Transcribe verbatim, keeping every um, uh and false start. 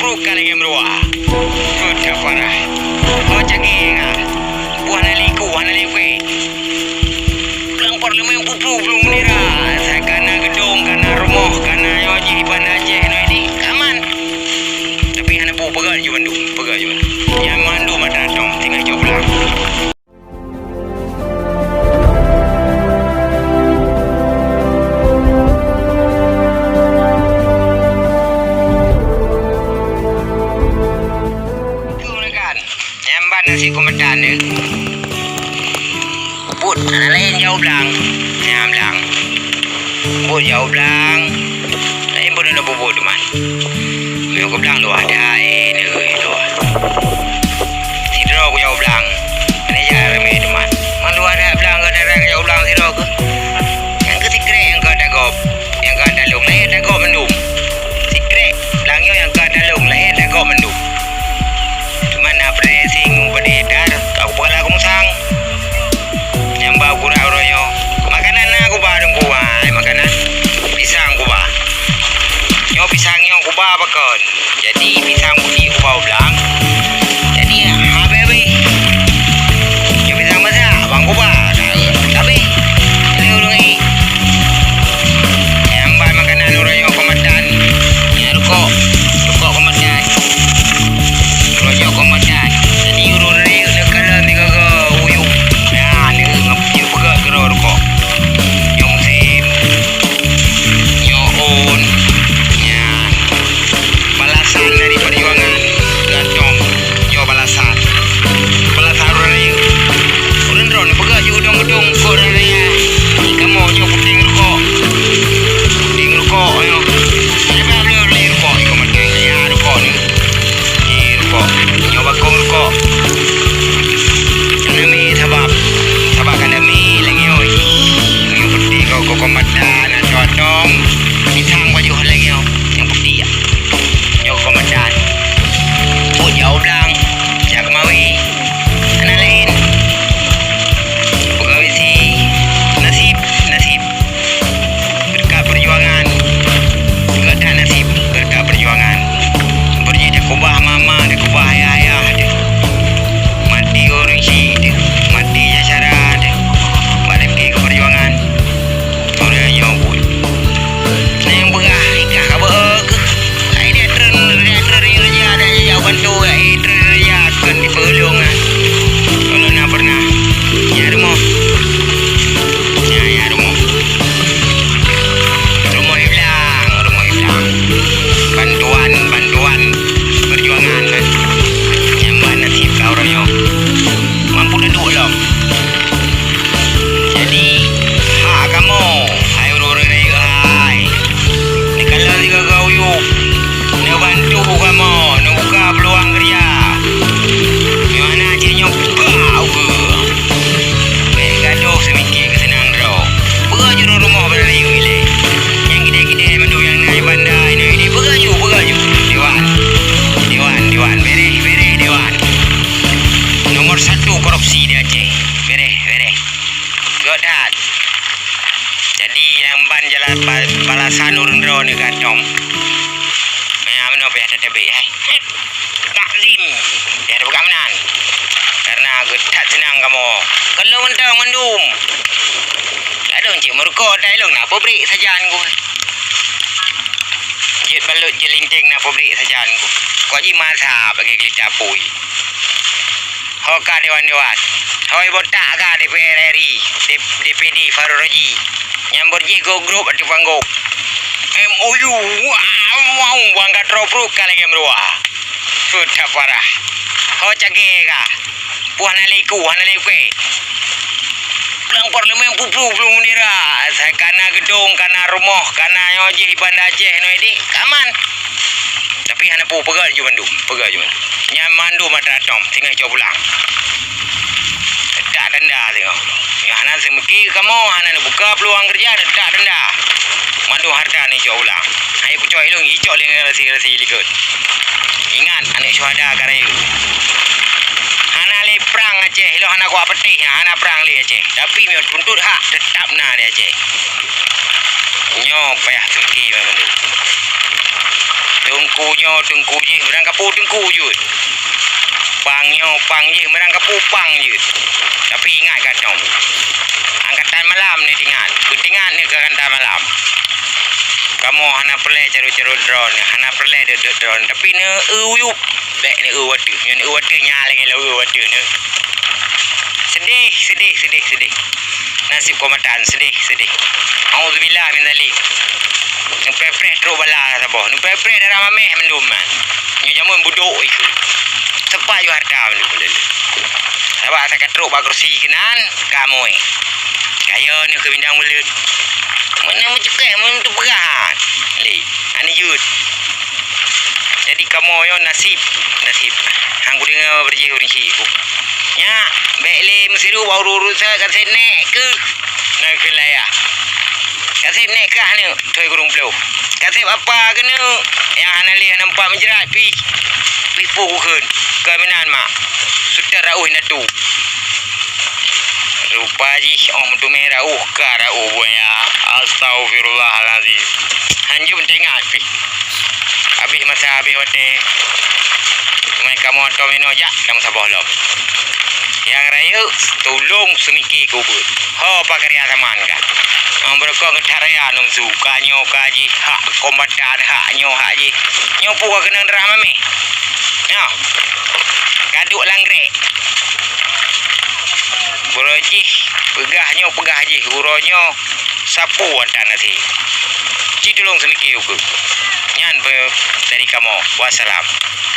Pruet ka lagèe meuruwa. Pruet ka parah. Ho cagée ka. Buah na liku, buah na liku. Blang parlemen puplu, puplu bendera. Sa kana geudong, kana rumoh, kana nyoe jih di Banda Aceh nyoe di. Aman. Tapi hana peue, peugah ju mandum, peugah ju mandum. Nyan mandum atra tom, tinggai jok pulang. Nyan ban nasib komandan nyoe. Buet hana laén jauh blang. Nyan blang. Buet jauh blang. Laén buet hana bubuet teuma. Meunyoe keu blang luwah that, eh, neu, luwah. Sidroe kujak u blang. Hana jak ramé teuma. Man luwah that blang, ka darat kujak u blang sidroe keuh. Nyang keu sikrek nyang ka tagop, nyang ka talong, laén tagop mandum. Sikrek blang nyoe nyang ka talong, laén tagop mandum. Teuma na pressing u padé dar, ka kupeukalah kumusang. Nyang ba kurak uroe nyoe. Makanan na kuba teungku, ai makanan. Pisang kuba. Nyoe pisang nyoe kuba pakon. Jadi pisang putih kuba u blang. Jadi habéh-habéh. Nyoe pisang masak, bang kuba. Habéh. Lé ureueng i. Nyang ba makanan uroe nyoe komandan. Nyan rukok. Rukok komandan. Uroe nyoe komandan. Jadi ureueng rayeuk neukalon sigoe-goe uyueng. Nyan, nyoe peugöt keudroe rukok. Nyoe musém. Nyoe ôn. Nyan. Balasan dari perjuangan. Gantong. Nyoe balasan. Balasan ureueng rayeuk. Ureueng droeneuh peugah ju udong-udong kok raya. Kamoe nyoe puténg rukok. Puténg rukok nyoe. Hana payah bloe rukok, iko mantong. Ya, rukok ni. Ni rukok. Nyoe bakong rukok. Kana mi sabab. Sabab kana mi lagèe nyoe. Nyoe puténg kok, kok mata, na cotong. Pisang baju lagèe nyoe. Nyang puténg ya. Nyoe komandan. Buet jauh blang, jak keumawe. Hana laén. Pegawai si nasib, nasib. Berkat perjuangan. Berkat nasib, berkat perjuangan. Beurjih takubah mama, takubah ayah-ayah teuh. Mati ureueng syik teuh, mati syedara teuh. Bak leupie keu perjuangan. Uroe nyoe buet. Neng beurah ikah ka beu keuh. Ai dia treun, dia treun raja, dia jauh bantu, ai treun raja kön dipeulông, ah. Ulôn na pernah. Ya rumoh. Ya, ya rumoh. Rumoh iblang, rumoh iblang. Bantuan, bantuan perjuangan, kan. Nyang ban nasib ka uroe nyoe. Mampu duduk lom. Jadi, hak kamoe, hai ureueng-ureueng rayeuk hai. Neukalon sigoe-goe uyueng, neubantu kamoe, neubuka peuluang keureuja. Nyoe hana cit nyoe buka ukeue. Bèk gadôh seumike keuseunang droe. Peugah ju rumoh bak rayeuk ilèe. Nyang gidée-gidée mandum nyang na di banda nyoe, peugah ju, peugah ju. Dewan. Dewan, dewan. Bèrèh, bèrèh, dewan. Nomor satu korupsi di Aceh. Bèrèh, bèrèh. Göt that. Jadi, nyang ban jalan ba-, balasan ureueng droeneuh gantong. Meunan meunoe payah tateubiet, hai. Takzim. Payah tapeugah meunan. Karena göt that seunang kamoe. Keu lôn mantong mandum. Ladôm cit meurukok, tai lôn na peubrek sajan ku. Jeuet balot jeuet linteng na peubrek sajan ku. Kok jimasa bagi keulita apui. Ho ka dewan-dewan. Hôi botak ka D P R R I, D-, D P D Farul Raji. Nyang beurjih gop-gop ateueh panggong. M O U, wow, wow, bang ka troh pruet ka lagèe meuruwa. Peuet that parah. Ho cagée ka. Puih hana lé iku, hana lé ukée. Blang parlemen puplu-plu bendera. Asai kana geudong, kana rumoh, kana nyoe jih di Banda Aceh nyoe deh. Aman. Tapi hana peue, peugah ju mandum, peugah ju mandum. Nyan mandum atra tom, tinggai cok pulang. Teutak tanda tengok. Nyang hana seumiki kamoe, hana neubuka peuluang keureuja, teutak tanda. Mandum hareuta neucok pulang. Hai peucok ilong, icok lé generasi-generasi likot. Ingat, aneuk syuhada ka rayeuk. Hana lé prang Aceh, ilong hana kuat peuteh, hana prang lé Aceh. Tapi meunyoe tuntut hak, teutap na di Aceh. Nyoe payah seumiki mandum. Teungku nyoe teungku jih, meurang kapeue teungku jeuet. Pang nyoe pang jih, meurang kapeue pang jeuet. Tapi ingat gatong, angkatan malam ni teuingat, beuteuingat ni keu angkatan malam. Kamoe hana peureulée carông-carông droeneuh, hana peureulée deuek-deuek droeneuh, tapi neu-eu uyueb. Bék neu-eu watèe, nyoe neu-eu watèe nyan lagée lôn eu watèe nyoe. Seudeh, seudeh, seudeh, seudeh. Naseb kombatan, seudeh, seudeh. Auzubillah min dzalik. Neupreh-preh trok bala saboh, neupreh-preh darah mamèh mandum nyan. Nyoe jameun budok ikeu. Teumpat yue hareuta mandum lé. Sabab ata ka trok bak kursi keunan, kamoe. Kaya nyoe keu bintang buleuen. Meunan meucukéh, meunan teupeugah. Lé, aneuk jeuet. Jadi kamoe nyoe naseb, naseb. Han kudeungoe beureujeue ureueng syik ku. Nyak, bék lé meusiru bak ureueng-ureueng sa kaseb nèk keuh. Na keuh layah. Kaseb nèk keuh aneuk, thoi kureueng ploh. Kaseb apa keuneuk, nyang hana lé hana meupat meujrat pih. Pih pih kukheun. Kaminan mak. Sutet raoh indatu. Rupa jih, oh, meuteumé raoh, ka raoh buya. Astaghfirullahalazim. Hanjeuet teuingat pih. Habéh masa, habéh watèe. Mai kamoe tom inoe jak lam saboh lom. Nyang rayeuk, tulông seumike keu ubeuet. Ho pakarya saman ka. Nyang beureukoh geutaraya nungsu, ka nyoe ka jih, hak kombatan, hak nyoe hak jih. Nyoe peue ka keunong darah mamèh. Nyoe. Ka duek langgrek. Uroe jih peugah nyoe, peugah jih. Uroe nyoe sapeue ata naseb. Ci tulông seumike ukeue. Nyan peue dari kamoe. Wassalam.